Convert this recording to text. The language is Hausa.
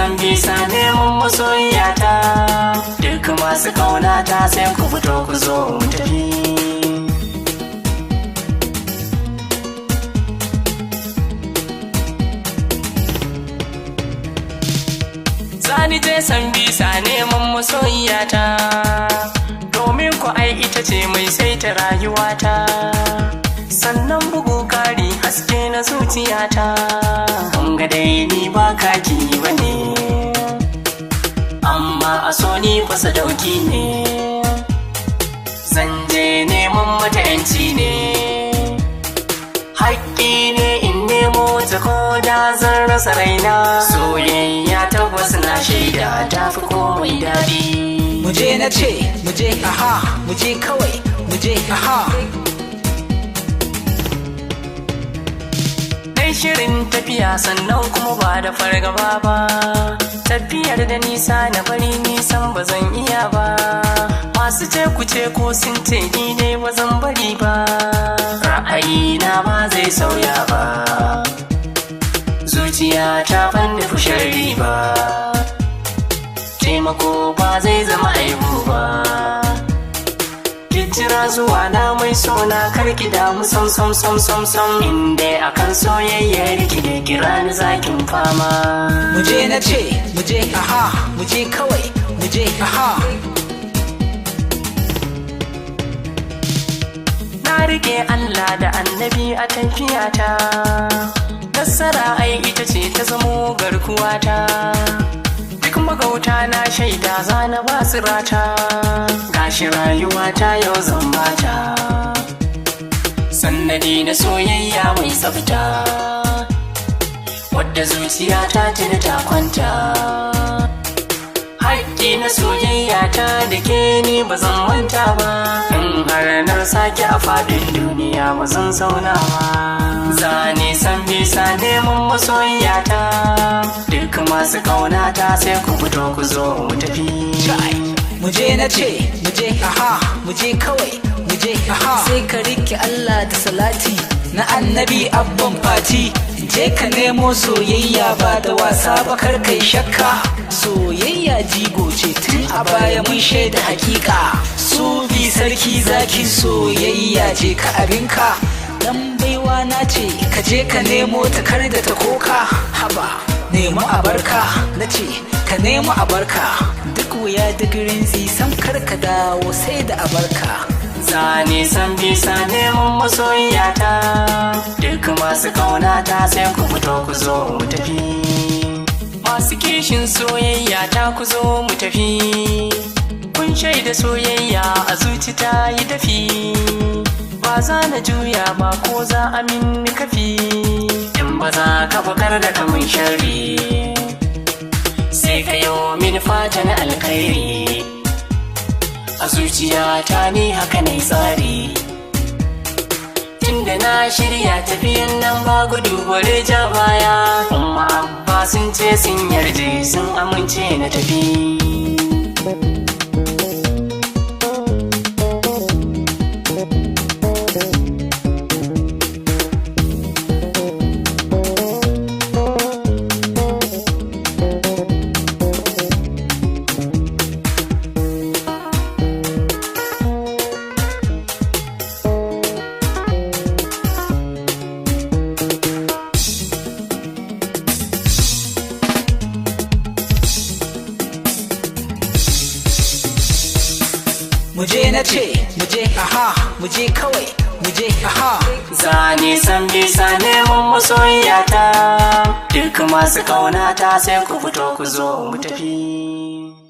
San bisa neman masoyiyata. Duk masu kaunata, sai ku fito ku zo mu tafi. Zani je San bisa neman masoyiyata, domin ku ai ita ce mai saita rayuwata, sannan bugu kari haske na zuciyata. Kun ga dai ni ba kaki bane, amma a so ni fa sadauki ne. Zan je neman mata yanci ne, haƙƙi ne in nemo ta ko da zan rasa raina. Soyayya tabbas na shaida ta fi komai daɗi. Muje na ce, muje, aha, muje kawai, muje, aha. Dai shirin tafiya, sannan kuma ba da fargaba ba. Tafiyar da nisa na bari, nisan ba zan iya ba. Masu ce ku ce ko sun ce, ni ne ba zan bari ba. Ra'ayina ba zai sauya ba, zuciya ta ban nufi sharri ba, taimako ba zai zama aibu ba. Jira zuwa na mai sona, karki damu sam sam sam sam sam. Inda akan soyayya ki ne, kira ni zakin fama. Muje na ce, muje, aha, muje kawai, muje, aha. Na rike Allah da Annabi a tafiyata, nasara ai ita ce ta zamo garkuwata. Duk magauta na shaida zana ba su rata, gashi rayuwata yau zan bata. Sannadi na soyayya mai tsafta, wadda zuciyata tuni ta kwanta. Haƙƙi na soyayya ta da ke ni ba zan manta ba. In har na sake a faɗin duniya ba zan zauna ba. Zane San bisa neman masoyiyata. Duk masu ƙaunata, sai ku fito ku zo mu tafi. Chai. Muje na ce, muje, aha, muje kawai, muje, aha. Sai ka rike Allah da salati na Annabi abban fati. Je ka nemo soyayya ba da wasa ba, kar kai shakka. Soyayya jigo ce, tun a baya mun shaida hakika. Su bi sarki zaki soyayya, je ka abinka. Dan baiwa na ce, ka je ka nemo ta kar da ta koka. Haba, nemi abarka, na ce ka nemi abarka. Duk wuya duk rinzi, sam kar ka dawo sai da abarka. Zane San bisa neman masoyiyata. Duk masu kaunata, sai ku fito ku zo mu tafi. Masu kishin soyayya ta, ku zo mu tafi. Kun shaida soyayya a zuci ta yi dafi, ba za na juya ba ko za a min kafi. In ba za ka bakar da kamun sharri, sai ka yi min fatan alkhairi. A zuciyata ni haka ne tsari, tunda na shirya tafiyan nan ba gudu bare ja baya. Umma Abba sun ce sun yarje, sun amince na tafi. Muje na ce, muje, aha, muje kawai, muje, aha. Zane San bisa neman masoyiyata. Duk masu kaunata, sai ku fito ku zo mu tafi.